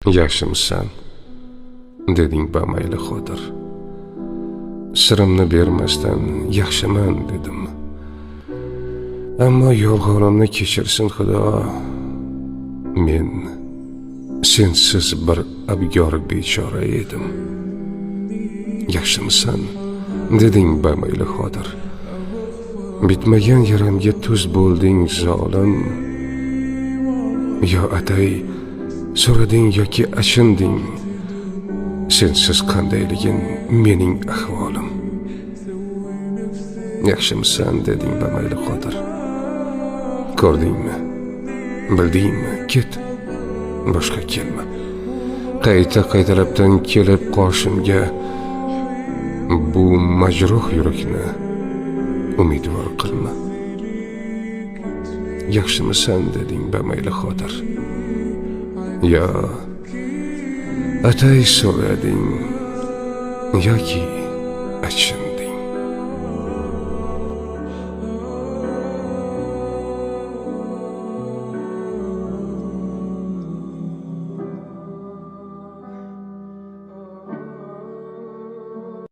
Yaxshimisan, deding bamayli xotir. Sirimni bermasdan yaxshiman dedim. Ammo yolg'onimni kechirsin Xudo. Men sensiz bir abgor bechora edim. Yaxshimisan, deding bamayli xotir. Bitmagan yaramga tuz bo'lding, zolim. Yo atay so'rading yoki achinding, sensiz qandayligin mening ahvolim. Yaxshimisan, deding bamayli xotir. Ko'rdingmi, bildingmi, ket, boshqa kelma. Qayta qaytalabdan kelib qoshimga, bu majruh yurakni umidvor qilma. Yaxshimisan, deding bamayli xotir. Yo atay so'rading yoki achinding.